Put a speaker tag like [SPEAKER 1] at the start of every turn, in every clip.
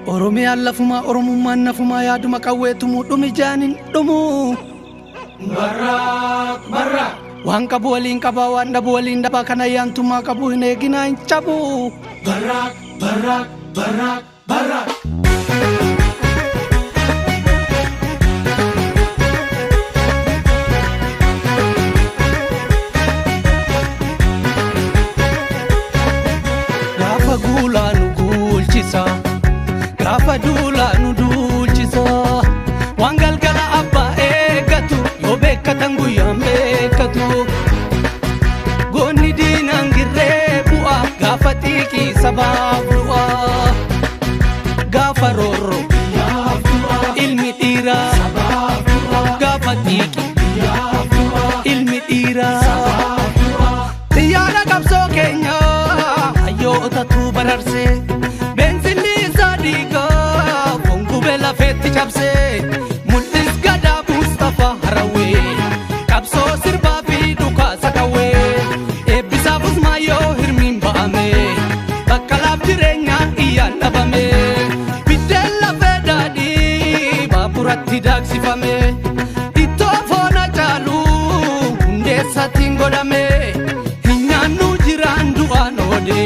[SPEAKER 1] Oromiyaan lafumaa Oromummaan nafumaa yaaduma qawweetumuu dhumi jaanin dhumuu.
[SPEAKER 2] Barraaq barraaq.
[SPEAKER 1] Waan qabu waliin qabaa waan dhabu waliin dhabaa kan ayyaantummaa qabu hin eeginaa hin cabu.
[SPEAKER 2] Barraaq barraaq barraaq barraaq.
[SPEAKER 1] Gaafa guulaa nu guulchisa. Gaafa duulaa nu duulchisa. Waan galgala abbaa eeggatu yoo beekkatan guyyaan beekkatu. Goonni diinaan girree bu'a gaafa xiiqii sabaaf du'a. Gaafa roorro ilmi dhiiraa gaafa xiiqii ilmi dhiiraa. Xiyyaara qabsoo keenyaa hayyootatu bararsee beensilli isaa dhiigaa foon gubee lafeetti cabsee mul'is gadaa Mustafaa Harawee qabsoo sirbaa fi dhukaasa qawwee eebbisaaf Usmaayyoo hirmiin ba'ame bakka laaf jireenyaa iyyaan dhabame biddeen lafee daadhii baaburatti daaksifame ittoo foon caalu hundeessaatiin godhame hin nyaannu jiraan du'aan oode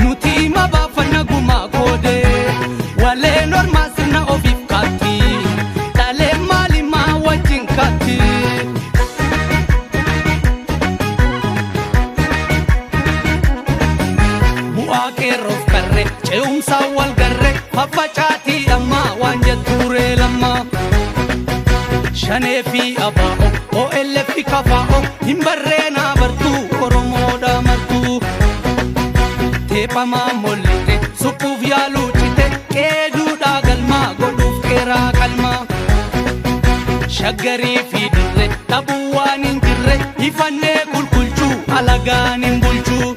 [SPEAKER 1] nuti hima baafanna gumaa koode waleen ormaa sirna ofiif kaatti dhaleen maalimaa wajjin kaatti. Bu'aa qeerroof qarree ce'umsaan wal garree faffacaatii ammaa waan jettuuree lammaa. Shanee fi abaa'o OLF fi kafaa'o hin barreenaa bartuu Oromoodha martuu. Teephamaa mollite suphuuf yaaluu cite qeeduudhaa galmaa godhuuf qeeraa qalmaa. Shaggarii fi dirree dhabuu waan hin jirre ifannee qulqulchuu alagaan hin bulchuu.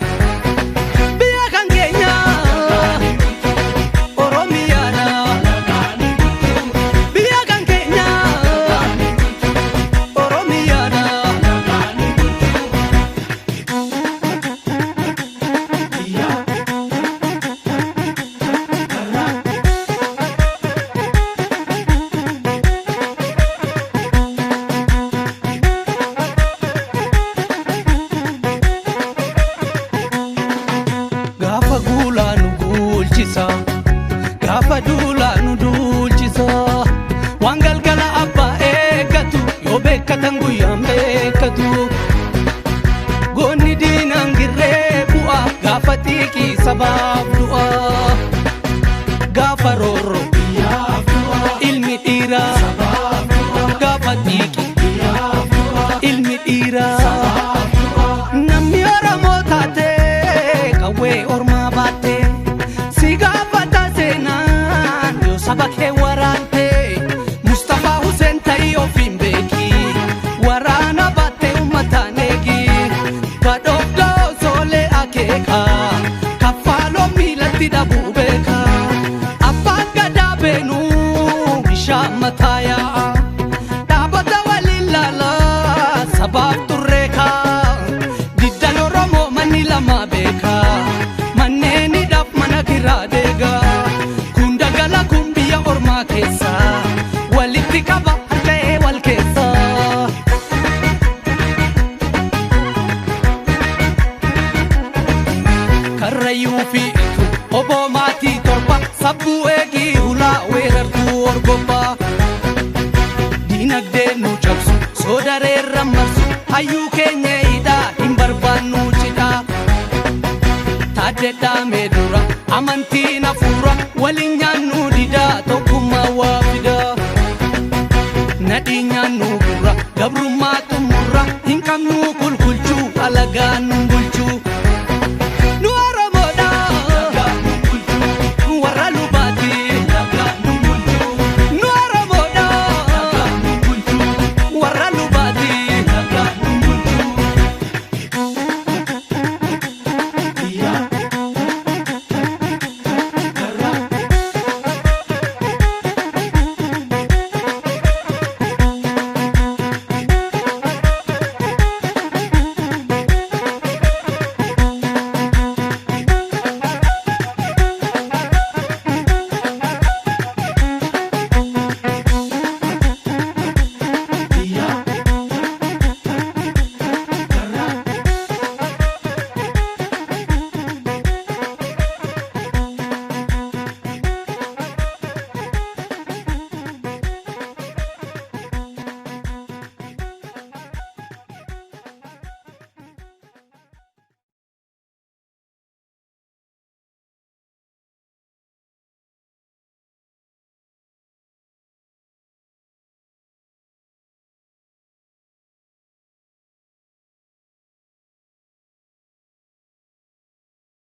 [SPEAKER 1] Biyya kan keenya Oromiyaadha. Biyya kan keenya Oromiyaadha. Gaafa guulaa nu guulchisa. Gaafa duulaa nu duulchisa. Waan galgala abbaa eeggatu yoo beekkatan guyyaan beekkatu. Goonni diinaan girree bu'a gaafa xiiqii sabaaf du'a. Gaafa roorro ilmi dhiiraa gaafa xiiqii ilmi dhiiraa. Namni Oromoo taate qawwee ormaa baatte si gaafata seenaan yoo saba kee waraante Mustafaa Hussein ta'ii ofiin beeki waraana baatte uummataan eegi badhoof doosolee akeeka kaffaaloo miilatti dhabuu beeka abbaan gadaa beenuu bishaan mataa yaa'a. Dhaabota waliin laalaa sabaaf turreeka. Diddan Oromoo manni lama beeka. Manneen hidhaaf mana kiraa deega. Kun dagala kun biyya ormaa keessa. Walitti qaba harka'ee wal keessa. Karrayyuu fi itu oboo maatii torba sabbuu eegii hulaa weerartuu orgobbaa. Dinagdee nu cabsu soodareerra marsu hayyuu keenya hidhaa hin barbaannu cidhaa. Taaddedhaa mee dura amantiin hafuura waliin nyaannu didaa tokkummaa waa fidaa. Nadhii nyaannu gurra gabrummaa xumurra hin qabnu kulkulchuu alagaa nu bulchu.